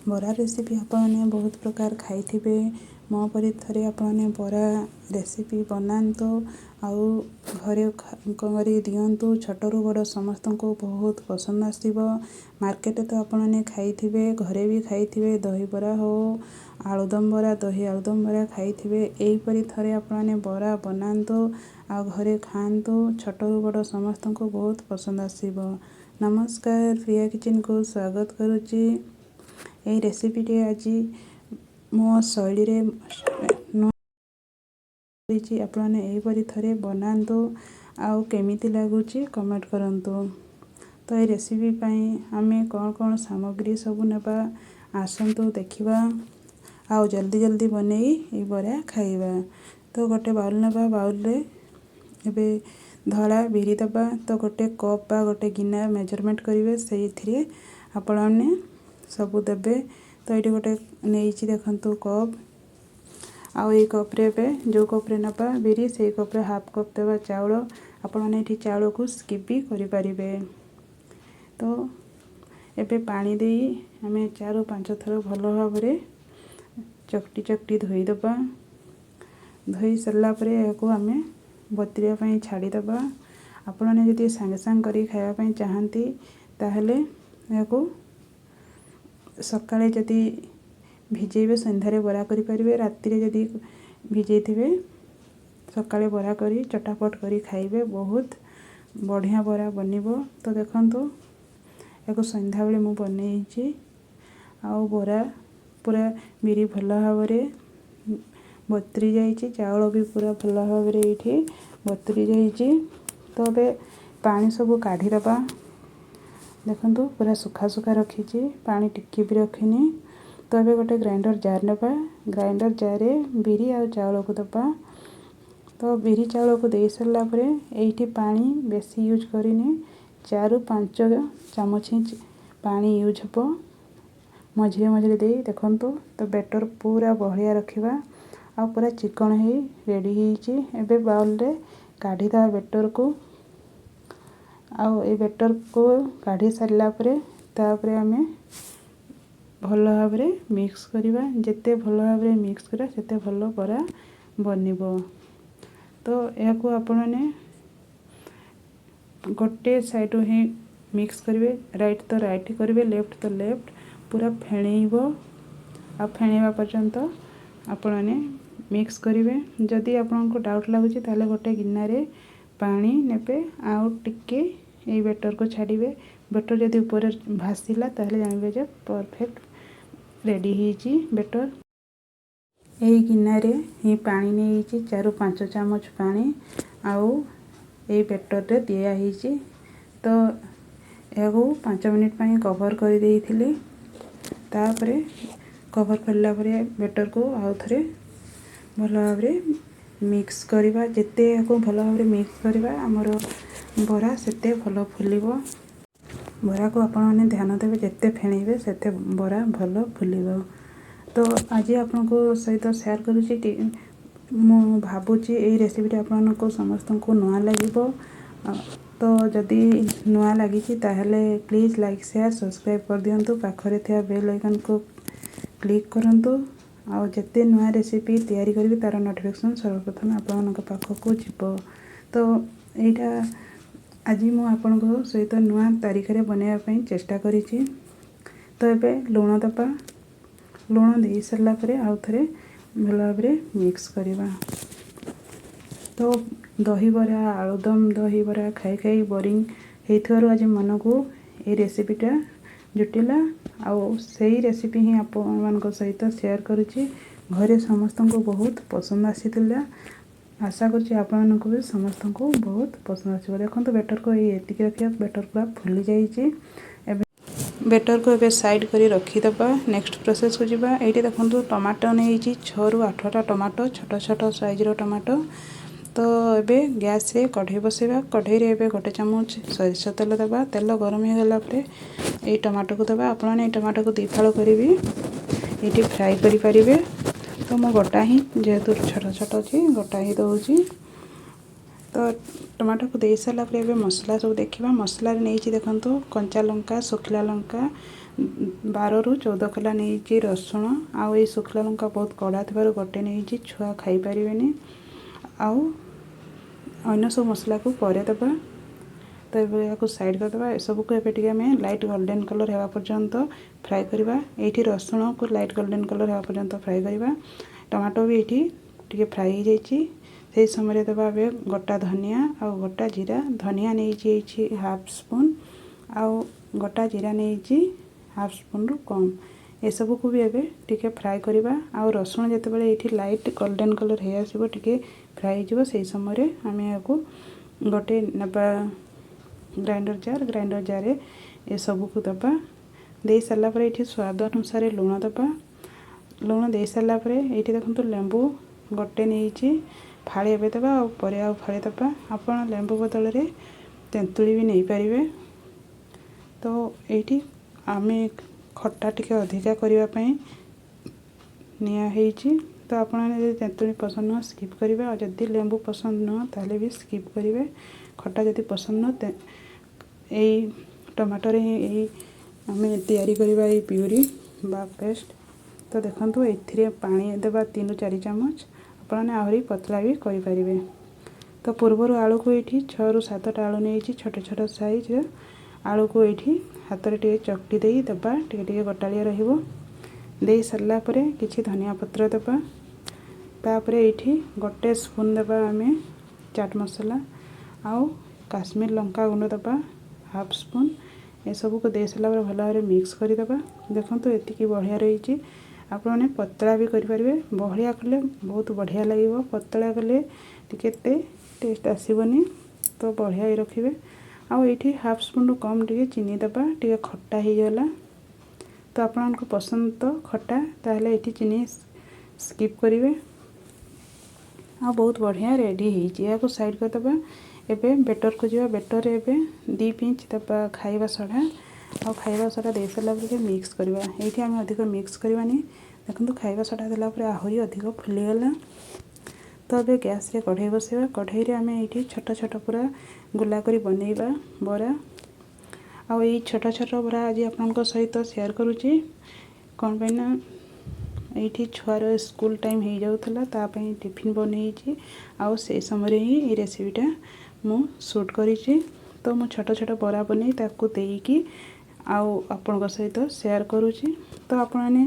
ବରା ରେସିପି ଆପଣମାନେ ବହୁତ ପ୍ରକାର ଖାଇଥିବେ। ମୋ ପରି ଥରେ ଆପଣମାନେ ବରା ରେସିପି ବନାନ୍ତୁ ଆଉ ଘରେ କରି ଦିଅନ୍ତୁ। ଛୋଟରୁ ବଡ଼ ସମସ୍ତଙ୍କୁ ବହୁତ ପସନ୍ଦ ଆସିବ। ମାର୍କେଟରେ ତ ଆପଣମାନେ ଖାଇଥିବେ, ଘରେ ବି ଖାଇଥିବେ। ଦହିବରା ହେଉ, ଆଳୁଦମ ବରା, ଦହି ଆଳୁଦମ ବରା ଖାଇଥିବେ। ଏହିପରି ଥରେ ଆପଣମାନେ ବରା ବନାନ୍ତୁ ଆଉ ଘରେ ଖାଆନ୍ତୁ। ଛୋଟରୁ ବଡ଼ ସମସ୍ତଙ୍କୁ ବହୁତ ପସନ୍ଦ ଆସିବ। ନମସ୍କାର, ପ୍ରିୟା କିଚେନକୁ ସ୍ୱାଗତ କରୁଛି। ଏଇ ରେସିପିଟି ଆଜି ମୋ ଶୈଳୀରେ ନୂଆ କରିଛି। ଆପଣମାନେ ଏହିପରି ଥରେ ବନାନ୍ତୁ ଆଉ କେମିତି ଲାଗୁଛି କମେଣ୍ଟ କରନ୍ତୁ। ତ ଏଇ ରେସିପି ପାଇଁ ଆମେ କ'ଣ କ'ଣ ସାମଗ୍ରୀ ସବୁ ନେବା, ଆସନ୍ତୁ ଦେଖିବା ଆଉ ଜଲ୍ଦି ଜଲ୍ଦି ବନେଇ ଏଇ ବରା ଖାଇବା। ତ ଗୋଟେ ବାଉଲ୍ ନେବା। ବାଉଲ୍ରେ ଏବେ ଧଳା ବିରି ଦେବା। ତ ଗୋଟେ କପ୍ ବା ଗୋଟେ ଗିନା ମେଜରମେଣ୍ଟ କରିବେ, ସେଇଥିରେ ଆପଣମାନେ ସବୁ ଦେବେ। ତ ଏଇଠି ଗୋଟେ ନେଇଛି, ଦେଖନ୍ତୁ, କପ୍। ଆଉ ଏଇ କପ୍ରେ ଏବେ ଯେଉଁ କପ୍ରେ ନେବା ବିରି, ସେଇ କପ୍ରେ ହାଫ୍ କପ୍ ଦେବା ଚାଉଳ। ଆପଣମାନେ ଏଠି ଚାଉଳକୁ ସ୍କିପ୍ ବି କରିପାରିବେ। ତ ଏବେ ପାଣି ଦେଇ ଆମେ 4-5 ଥର ଭଲ ଭାବରେ ଚକଟି ଚକଟି ଧୋଇଦେବା। ଧୋଇ ସାରିଲା ପରେ ଏହାକୁ ଆମେ ବତୁରିବା ପାଇଁ ଛାଡ଼ିଦେବା। ଆପଣମାନେ ଯଦି ସାଙ୍ଗେ ସାଙ୍ଗେ କରି ଖାଇବା ପାଇଁ ଚାହାନ୍ତି, ତାହେଲେ ଏହାକୁ ସକାଳେ ଯଦି ଭିଜେଇବେ, ସନ୍ଧ୍ୟାରେ ବରା କରିପାରିବେ। ରାତିରେ ଯଦି ଭିଜେଇଥିବେ, ସକାଳେ ବରା କରି ଚଟାପଟ କରି ଖାଇବେ। ବହୁତ ବଢ଼ିଆ ବରା ବନିବ। ତ ଦେଖନ୍ତୁ, ଏହାକୁ ସନ୍ଧ୍ୟାବେଳେ ମୁଁ ବନେଇଛି ଆଉ ବରା ପୁରା ବିରି ଭଲ ଭାବରେ ବତୁରି ଯାଇଛି। ଚାଉଳ ବି ପୁରା ଭଲ ଭାବରେ ଏଇଠି ବତୁରି ଯାଇଛି। ତ ଏବେ ପାଣି ସବୁ କାଢ଼ିଦେବା। ଦେଖନ୍ତୁ, ପୁରା ଶୁଖା ଶୁଖା ରଖିଛି, ପାଣି ଟିକେ ବି ରଖିନି। ତ ଏବେ ଗୋଟେ ଗ୍ରାଇଣ୍ଡର ଜାର୍ ନେବା। ଗ୍ରାଇଣ୍ଡର ଜାର୍ରେ ବିରି ଆଉ ଚାଉଳକୁ ଦେବା। ତ ବିରି ଚାଉଳକୁ ଦେଇ ସାରିଲା ପରେ ଏଇଠି ପାଣି ବେଶୀ ୟୁଜ୍ କରିନି, 4-5 ଚାମଚ ହିଁ ପାଣି ୟୁଜ୍ ହେବ। ମଝିରେ ମଝିରେ ଦେଇ ଦେଖନ୍ତୁ ତ ବେଟର୍ ପୁରା ବହଳିଆ ରଖିବା ଆଉ ପୁରା ଚିକଣ ହେଇ ରେଡ଼ି ହେଇଛି। ଏବେ ବାଉଲରେ କାଢ଼ିଦେବା ବେଟର୍କୁ। ଆଉ ଏଇ ବେଟର୍କୁ କାଢ଼ି ସାରିଲା ପରେ ତାପରେ ଆମେ ଭଲ ଭାବରେ ମିକ୍ସ କରିବା। ଯେତେ ଭଲ ଭାବରେ ମିକ୍ସ କରିବା, ସେତେ ଭଲ ବରା ବନିବ। ତ ଏହାକୁ ଆପଣମାନେ ଗୋଟେ ସାଇଡ଼ରୁ ହିଁ ମିକ୍ସ କରିବେ। ରାଇଟ୍ ତ ରାଇଟ୍ କରିବେ, ଲେଫ୍ଟ ତ ଲେଫ୍ଟ। ପୁରା ଫେଣେଇବ ଆଉ ଫେଣେଇବା ପର୍ଯ୍ୟନ୍ତ ଆପଣମାନେ ମିକ୍ସ କରିବେ। ଯଦି ଆପଣଙ୍କୁ ଡାଉଟ୍ ଲାଗୁଛି, ତାହେଲେ ଗୋଟେ ଗିନାରେ ପାଣି ନେବେ ଆଉ ଟିକେ ଏଇ ବେଟର୍କୁ ଛାଡ଼ିବେ। ବେଟର୍ ଯଦି ଉପରେ ଭାସିଲା, ତାହେଲେ ଜାଣିବେ ଯେ ପରଫେକ୍ଟ ରେଡ଼ି ହେଇଛି ବେଟର୍। ଏଇ ଗିନାରେ ହିଁ ପାଣି ନେଇଛି, 4-5 ଚାମଚ ପାଣି, ଆଉ ଏଇ ବେଟର୍ରେ ଦିଆହେଇଛି। ତ ଏହାକୁ 5 ମିନିଟ୍ ପାଇଁ କଭର୍ କରିଦେଇଥିଲି। ତାପରେ କଭର୍ କଲା ପରେ ବେଟର୍କୁ ଆଉ ଥରେ ଭଲ ଭାବରେ ମିକ୍ସ କରିବା। ଯେତେ ଏହାକୁ ଭଲ ଭାବରେ ମିକ୍ସ କରିବା, ଆମର ବରା ସେତେ ଭଲ ଫୁଲିବ। ବରାକୁ ଆପଣମାନେ ଧ୍ୟାନ ଦେବେ, ଯେତେ ଫେଣେଇବେ ସେତେ ବରା ଭଲ ଫୁଲିବ। ତ ଆଜି ଆପଣଙ୍କ ସହିତ ସେୟାର କରୁଛି। ମୁଁ ଭାବୁଛି ଏଇ ରେସିପିଟି ଆପଣମାନଙ୍କୁ ସମସ୍ତଙ୍କୁ ନୂଆ ଲାଗିବ। ତ ଯଦି ନୂଆ ଲାଗିଛି, ତାହେଲେ ପ୍ଲିଜ୍ ଲାଇକ୍, ସେୟାର, ସବସ୍କ୍ରାଇବ୍ କରିଦିଅନ୍ତୁ। ପାଖରେ ଥିବା ବେଲ୍ ଆଇକନ୍କୁ କ୍ଲିକ୍ କରନ୍ତୁ ଆଉ ଯେତେ ନୂଆ ରେସିପି ତିଆରି କରିବି, ତା'ର ନୋଟିଫିକେସନ୍ ସର୍ବପ୍ରଥମେ ଆପଣମାନଙ୍କ ପାଖକୁ ଯିବ। ତ ଏଇଟା ଆଜି ମୁଁ ଆପଣଙ୍କ ସହିତ ନୂଆ ତରିକାରେ ବନାଇବା ପାଇଁ ଚେଷ୍ଟା କରିଛି। ତ ଏବେ ଲୁଣ ଦେବା। ଲୁଣ ଦେଇ ସାରିଲା ପରେ ଆଉ ଥରେ ଭଲ ଭାବରେ ମିକ୍ସ କରିବା। ତ ଦହିବରା, ଆଳୁଦମ, ଦହିବରା ଖାଇ ଖାଇ ବୋରିଂ ହେଇଥିବାରୁ ଆଜି ମନକୁ ଏଇ ରେସିପିଟା ଜୁଟିଲା ଆଉ ସେଇ ରେସିପି ହିଁ ଆପଣମାନଙ୍କ ସହିତ ସେୟାର କରୁଛି। ଘରେ ସମସ୍ତଙ୍କୁ ବହୁତ ପସନ୍ଦ ଆସିଥିଲା। ଆଶା କରୁଛି ଆପଣମାନଙ୍କୁ ବି ସମସ୍ତଙ୍କୁ ବହୁତ ପସନ୍ଦ ଆସିବ। ଦେଖନ୍ତୁ, ବେଟର୍କୁ ଏଇ ଏତିକି ରଖିବା। ବେଟର୍ ପୁରା ଫୁଲି ଯାଇଛି। ଏବେ ବେଟର୍କୁ ଏବେ ସାଇଡ଼୍ କରି ରଖିଦେବା। ନେକ୍ସଟ ପ୍ରୋସେସ୍କୁ ଯିବା। ଏଇଠି ଦେଖନ୍ତୁ, ଟମାଟୋ ନେଇଛି 6ରୁ 8ଟା ଟମାଟୋ, ଛୋଟ ଛୋଟ ସାଇଜ୍ର ଟମାଟୋ। ତ ଏବେ ଗ୍ୟାସ୍ରେ କଢ଼େଇ ବସାଇବା। କଢ଼େଇରେ ଏବେ ଗୋଟେ ଚାମଚ ସୋରିଷ ତେଲ ଦେବା। ତେଲ ଗରମ ହେଇଗଲା ପରେ ଏଇ ଟମାଟୋକୁ ଦେବା। ଆପଣମାନେ ଏଇ ଟମାଟୋକୁ ଦୁଇ ଫାଳ କରିବି ଏଇଠି ଫ୍ରାଏ କରିପାରିବେ। ତ ମୁଁ ଗୋଟା ହିଁ, ଯେହେତୁ ଛୋଟ ଛୋଟ ଅଛି, ଗୋଟା ହିଁ ଦେଉଛି। ତ ଟମାଟୋକୁ ଦେଇ ସାରିଲା ପରେ ଏବେ ମସଲା ସବୁ ଦେଖିବା। ମସଲାରେ ନେଇଛି, ଦେଖନ୍ତୁ, କଞ୍ଚା ଲଙ୍କା, ଶୁଖିଲା ଲଙ୍କା, 12ରୁ 14 ଖୋଲା ନେଇଛି ରସୁଣ, ଆଉ ଏଇ ଶୁଖିଲା ଲଙ୍କା ବହୁତ କଡ଼ା ଥିବାରୁ ଗୋଟେ ନେଇଛି, ଛୁଆ ଖାଇପାରିବେନି। ଆଉ ଅନ୍ୟ ସବୁ ମସଲାକୁ ପରେ ଦେବା। ତ ଏବେ ଏହାକୁ ସାଇଡ଼୍ କରିଦେବା। ଏସବୁକୁ ଏବେ ଟିକେ ଆମେ ଲାଇଟ୍ ଗୋଲ୍ଡେନ୍ କଲର୍ ହେବା ପର୍ଯ୍ୟନ୍ତ ଫ୍ରାଏ କରିବା। ଏଇଠି ରସୁଣକୁ ଲାଇଟ୍ ଗୋଲ୍ଡେନ୍ କଲର୍ ହେବା ପର୍ଯ୍ୟନ୍ତ ଫ୍ରାଏ କରିବା। ଟମାଟୋ ବି ଏଇଠି ଟିକେ ଫ୍ରାଏ ହେଇଯାଇଛି। ସେହି ସମୟରେ ଦେବା ଏବେ ଗୋଟା ଧନିଆ ଆଉ ଗୋଟା ଜିରା। ଧନିଆ ନେଇଛି ଏଇଠି ହାଫ୍ ସ୍ପୁନ୍ ଆଉ ଗୋଟା ଜିରା ନେଇଛି ହାଫ୍ ସ୍ପୁନ୍ରୁ କମ୍। ଏସବୁକୁ ବି ଏବେ ଟିକେ ଫ୍ରାଏ କରିବା। ଆଉ ରସୁଣ ଯେତେବେଳେ ଏଇଠି ଲାଇଟ୍ ଗୋଲ୍ଡେନ୍ କଲର୍ ହେଇଆସିବ, ଟିକେ ଫ୍ରାଏ ହେଇଯିବ, ସେଇ ସମୟରେ ଆମେ ଏହାକୁ ଗୋଟେ ନେବା ଗ୍ରାଇଣ୍ଡର ଜାର୍। ଗ୍ରାଇଣ୍ଡର ଜାର୍ରେ ଏସବୁକୁ ଦେବା। ଦେଇ ସାରିଲା ପରେ ଏଇଠି ସ୍ୱାଦ ଅନୁସାରେ ଲୁଣ ଦେବା। ଲୁଣ ଦେଇ ସାରିଲା ପରେ ଏଇଠି ଦେଖନ୍ତୁ, ଲେମ୍ବୁ ଗୋଟେ ନେଇଛି। ଫାଳେ ଏବେ ଦେବା ଆଉ ପରେ ଆଉ ଫାଳେ ଦେବା। ଆପଣ ଲେମ୍ବୁ ବଦଳରେ ତେନ୍ତୁଳି ବି ନେଇପାରିବେ। ତ ଏଇଠି ଆମେ ଖଟା ଟିକେ ଅଧିକା କରିବା ପାଇଁ ନିଆ ହେଇଛି। ତ ଆପଣମାନେ ଯଦି ତେନ୍ତୁଳି ପସନ୍ଦ ନୁହଁ, ସ୍କିପ୍ କରିବେ। ଆଉ ଯଦି ଲେମ୍ବୁ ପସନ୍ଦ ନୁହଁ, ତାହେଲେ ବି ସ୍କିପ୍ କରିବେ। ଖଟା ଯଦି ପସନ୍ଦ ନୁହଁ, ଏଇ ଟମାଟୋରେ ହିଁ ଏଇ ଆମେ ତିଆରି କରିବା ଏଇ ପିଉରି ବା ପେଷ୍ଟ। ତ ଦେଖନ୍ତୁ, ଏଥିରେ ପାଣି ଦେବା 3ରୁ 4 ଚାମଚ। ଆପଣମାନେ ଆହୁରି ପତଳା ବି କରିପାରିବେ। ତ ପୂର୍ବରୁ ଆଳୁକୁ ଏଇଠି 6ରୁ 7ଟା ଆଳୁ ନେଇଛି, ଛୋଟ ଛୋଟ ସାଇଜ୍ର ଆଳୁକୁ ଏଇଠି ହାତରେ ଟିକେ ଚକଟି ଦେଇ ଦେବା। ଟିକେ ଟିକେ ଗୋଟାଳିଆ ରହିବ। ଦେଇ ସାରିଲା ପରେ କିଛି ଧନିଆ ପତ୍ର ଦେବା। ତାପରେ ଏଇଠି ଗୋଟେ ସ୍ପୁନ୍ ଦେବା ଆମେ ଚାଟ୍ ମସଲା ଆଉ କାଶ୍ମୀର ଲଙ୍କା ଗୁଣ୍ଡ ଦେବା ହାଫ୍ ସ୍ପୁନ୍। ଏସବୁକୁ ଦେଇ ସାରିଲା ପରେ ଭଲ ଭାବରେ ମିକ୍ସ କରିଦେବା। ଦେଖନ୍ତୁ, ଏତିକି ବଢ଼ିଆ ରହିଛି। ଆପଣମାନେ ପତଳା ବି କରିପାରିବେ। ବହଳିଆ କଲେ ବହୁତ ବଢ଼ିଆ ଲାଗିବ, ପତଳା କଲେ ଟିକେ ଏତେ ଟେଷ୍ଟ ଆସିବନି। ତ ବଢ଼ିଆ ହେଇ ରଖିବେ। ଆଉ ଏଇଠି ହାଫ୍ ସ୍ପୁନ୍ରୁ କମ୍ ଟିକେ ଚିନି ଦେବା। ଟିକେ ଖଟା ହେଇଗଲା। ତ ଆପଣଙ୍କୁ ପସନ୍ଦ ତ ଖଟା, ତାହେଲେ ଏଇଠି ଚିନି ସ୍କିପ୍ କରିବେ। ଆଉ ବହୁତ ବଢ଼ିଆ ରେଡ଼ି ହେଇଛି। ଏହାକୁ ସାଇଡ଼୍ କରିଦେବା। ଏବେ ବେଟର୍କୁ ଯିବା। ବେଟର୍ରେ ଏବେ 2 ପିଞ୍ଚ ଦେବା ଖାଇବା ସୋଢ଼ା। ଆଉ ଖାଇବା ସୋଢ଼ା ଦେଇ ସାରିଲା ପରେ ଟିକେ ମିକ୍ସ କରିବା। ଏଇଠି ଆମେ ଅଧିକ ମିକ୍ସ କରିବାନି। ଦେଖନ୍ତୁ, ଖାଇବା ସୋଢ଼ା ଦେଲା ପରେ ଆହୁରି ଅଧିକ ଫୁଲିଗଲା। ତ ଏବେ ଗ୍ୟାସ୍ରେ କଢ଼େଇ ବସାଇବା। କଢ଼େଇରେ ଆମେ ଏଇଠି ଛୋଟ ଛୋଟ ପୁରା ଗୁଲା କରି ବନେଇବା ବରା। ଆଉ ଏଇ ଛୋଟ ଛୋଟ ବରା ଆଜି ଆପଣଙ୍କ ସହିତ ସେୟାର କରୁଛି, କ'ଣ ପାଇଁ ନା ଏଇଠି ଛୁଆର ସ୍କୁଲ ଟାଇମ୍ ହେଇଯାଉଥିଲା, ତା ପାଇଁ ଟିଫିନ୍ ବନେଇଛି ଆଉ ସେଇ ସମୟରେ ହିଁ ଏଇ ରେସିପିଟା ମୁଁ ସୁଟ୍ କରିଛି। ତ ମୁଁ ଛୋଟ ଛୋଟ ବରା ବନେଇ ତାକୁ ଦେଇକି ଆଉ ଆପଣଙ୍କ ସହିତ ସେୟାର କରୁଛି। ତ ଆପଣମାନେ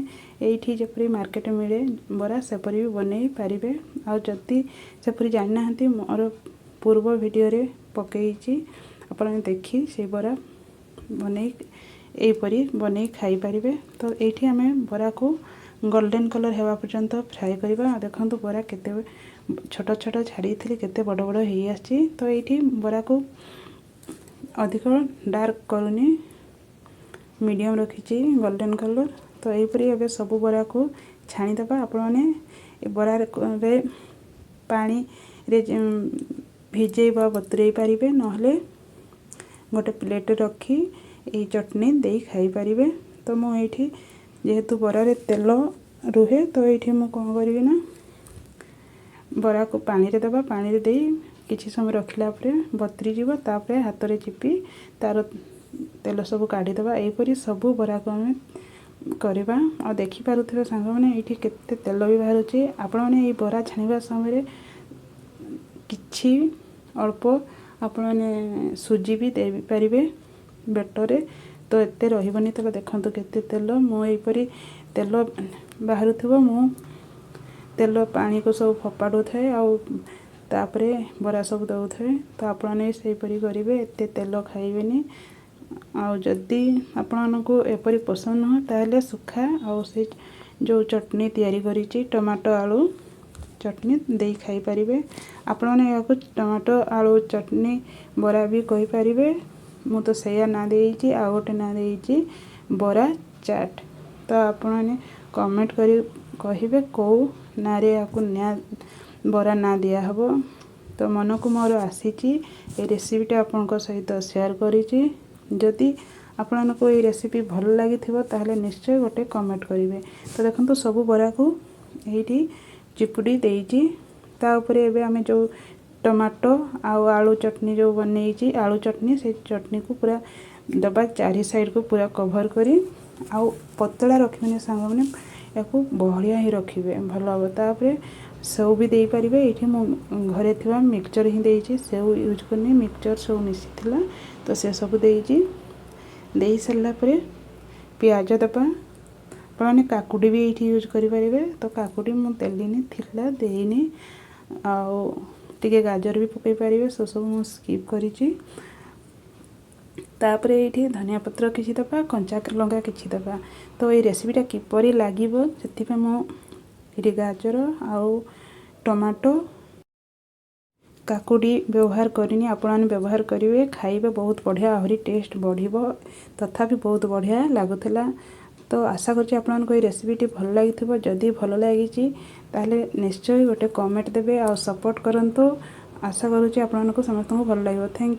ଏଇଠି ଯେପରି ମାର୍କେଟ ମିଳେ ବରା, ସେପରି ବି ବନେଇ ପାରିବେ। ଆଉ ଯଦି ସେପରି ଜାଣିନାହାନ୍ତି, ମୋର ପୂର୍ବ ଭିଡ଼ିଓରେ ପକେଇଛି, ଆପଣ ଦେଖି ସେଇ ବରା ବନେଇ ଏହିପରି ବନେଇ ଖାଇପାରିବେ। ତ ଏଇଠି ଆମେ ବରାକୁ ଗୋଲ୍ଡେନ୍ କଲର୍ ହେବା ପର୍ଯ୍ୟନ୍ତ ଫ୍ରାଏ କରିବା। ଆଉ ଦେଖନ୍ତୁ, ବରା କେତେ ଛୋଟ ଛୋଟ ଛାଡ଼ିଥିଲି, କେତେ ବଡ଼ ବଡ଼ ହେଇ ଆସିଛି। ତ ଏଇଠି ବରାକୁ ଅଧିକ ଡାର୍କ କରୁନି, ମିଡ଼ିୟମ୍ ରଖିଛି ଗୋଲ୍ଡେନ୍ କଲର୍। ତ ଏହିପରି ଏବେ ସବୁ ବରାକୁ ଛାଣିଦେବା। ଆପଣମାନେ ଏ ବରାରେ ପାଣିରେ ଭିଜେଇ ବା ବତୁରେଇ ପାରିବେ, ନହେଲେ ଗୋଟେ ପ୍ଲେଟ୍ରେ ରଖି ଏଇ ଚଟଣି ଦେଇ ଖାଇପାରିବେ। ତ ମୁଁ ଏଇଠି ଯେହେତୁ ବରାରେ ତେଲ ରୁହେ, ତ ଏଇଠି ମୁଁ କ'ଣ କରିବି ନା ବରାକୁ ପାଣିରେ ଦେବା। ପାଣିରେ ଦେଇ କିଛି ସମୟ ରଖିଲା ପରେ ବତୁରି ଯିବ। ତାପରେ ହାତରେ ଚିପି ତା'ର ତେଲ ସବୁ କାଢ଼ିଦେବା। ଏହିପରି ସବୁ ବରାକୁ ଆମେ କରିବା। ଆଉ ଦେଖିପାରୁଥିବେ ସାଙ୍ଗମାନେ, ଏଇଠି କେତେ ତେଲ ବି ବାହାରୁଛି। ଆପଣମାନେ ଏଇ ବରା ଛାଣିବା ସମୟରେ କିଛି ଅଳ୍ପ ଆପଣମାନେ ସୁଜି ବି ଦେଇପାରିବେ ବେଟରେ, ତ ଏତେ ରହିବନି ତେଲ। ଦେଖନ୍ତୁ କେତେ ତେଲ। ମୁଁ ଏହିପରି ତେଲ ବାହାରୁଥିବ, ମୁଁ ତେଲ ପାଣିକୁ ସବୁ ଫୋପାଡ଼ୁଥାଏ ଆଉ ତାପରେ ବରା ସବୁ ଦେଉଥାଏ। ତ ଆପଣମାନେ ସେହିପରି କରିବେ, ଏତେ ତେଲ ଖାଇବେନି। ଆଉ ଯଦି ଆପଣମାନଙ୍କୁ ଏପରି ପସନ୍ଦ ନୁହଁ, ତାହେଲେ ଶୁଖା ଆଉ ସେ ଯେଉଁ ଚଟଣି ତିଆରି କରିଛି, ଟମାଟୋ ଆଳୁ ଚଟଣି ଦେଇ ଖାଇପାରିବେ। ଆପଣମାନେ ଏହାକୁ ଟମାଟୋ ଆଳୁ ଚଟଣି ବରା ବି କହିପାରିବେ। ମୁଁ ତ ସେଇଆ ନାଁ ଦେଇଛି। ଆଉ ଗୋଟେ ନାଁ ଦେଇଛି ବରା ଚାଟ୍। ତ ଆପଣମାନେ କମେଣ୍ଟ କରି କହିବେ କେଉଁ ନାଁରେ ଏହାକୁ ବରା ନାଁ ଦିଆହେବ। ତ ମନକୁ ମୋର ଆସିଛି, ଏ ରେସିପିଟା ଆପଣଙ୍କ ସହିତ ସେୟାର କରିଛି। ଯଦି ଆପଣମାନଙ୍କୁ ଏଇ ରେସିପି ଭଲ ଲାଗିଥିବ, ତାହେଲେ ନିଶ୍ଚୟ ଗୋଟେ କମେଣ୍ଟ କରିବେ। ତ ଦେଖନ୍ତୁ, ସବୁ ବରାକୁ ଏଇଠି ଚିପୁଡ଼ି ଦେଇଛି। ତା ଉପରେ ଏବେ ଆମେ ଯେଉଁ ଟମାଟୋ ଆଉ ଆଳୁ ଚଟଣି ଯେଉଁ ବନେଇଛି, ଆଳୁ ଚଟଣି, ସେଇ ଚଟଣିକୁ ପୁରା ଦେବା ଚାରି ସାଇଡ଼କୁ ପୁରା କଭର୍ କରି। ଆଉ ପତଳା ରଖିବେନି ସାଙ୍ଗମାନେ, ୟାକୁ ବହଳିଆ ହିଁ ରଖିବେ, ଭଲ ହେବ। ତାପରେ ସେଉ ବି ଦେଇପାରିବେ। ଏଇଠି ମୁଁ ଘରେ ଥିବା ମିକ୍ସଚର୍ ହିଁ ଦେଇଛି, ସେଉ ୟୁଜ୍ କରିନି। ମିକ୍ସଚର୍ ସବୁ ମିଶିଥିଲା ତ ସେସବୁ ଦେଇଛି। ଦେଇ ସାରିଲା ପରେ ପିଆଜ ଦେବା। ଆପଣମାନେ କାକୁଡ଼ି ବି ଏଇଠି ୟୁଜ୍ କରିପାରିବେ। ତ କାକୁଡ଼ି ମୁଁ ଦେଲିନି, ଥିଲା, ଦେଇନି। ଆଉ ଟିକେ ଗାଜର ବି ପକାଇ ପାରିବେ। ସେସବୁ ମୁଁ ସ୍କିପ୍ କରିଛି। ତାପରେ ଏଇଠି ଧନିଆ ପତ୍ର କିଛି ଦେବା, କଞ୍ଚା ଲଙ୍କା କିଛି ଦେବା। ତ ଏଇ ରେସିପିଟା କିପରି ଲାଗିବ, ସେଥିପାଇଁ ମୁଁ ଏଇଠି ଗାଜର ଆଉ ଟମାଟୋ, କାକୁଡ଼ି ବ୍ୟବହାର କରିନି। ଆପଣମାନେ ବ୍ୟବହାର କରିବେ, ଖାଇବେ, ବହୁତ ବଢ଼ିଆ, ଆହୁରି ଟେଷ୍ଟ ବଢ଼ିବ। ତଥାପି ବହୁତ ବଢ଼ିଆ ଲାଗୁଥିଲା। ତ ଆଶା କରୁଛି ଆପଣମାନଙ୍କୁ ଏଇ ରେସିପିଟି ଭଲ ଲାଗିଥିବ। ଯଦି ଭଲ ଲାଗିଛି, ତାହେଲେ ନିଶ୍ଚୟ ଗୋଟେ କମେଣ୍ଟ ଦେବେ ଆଉ ସପୋର୍ଟ କରନ୍ତୁ। ଆଶା କରୁଛି ଆପଣମାନଙ୍କୁ ସମସ୍ତଙ୍କୁ ଭଲ ଲାଗିବ। Thank.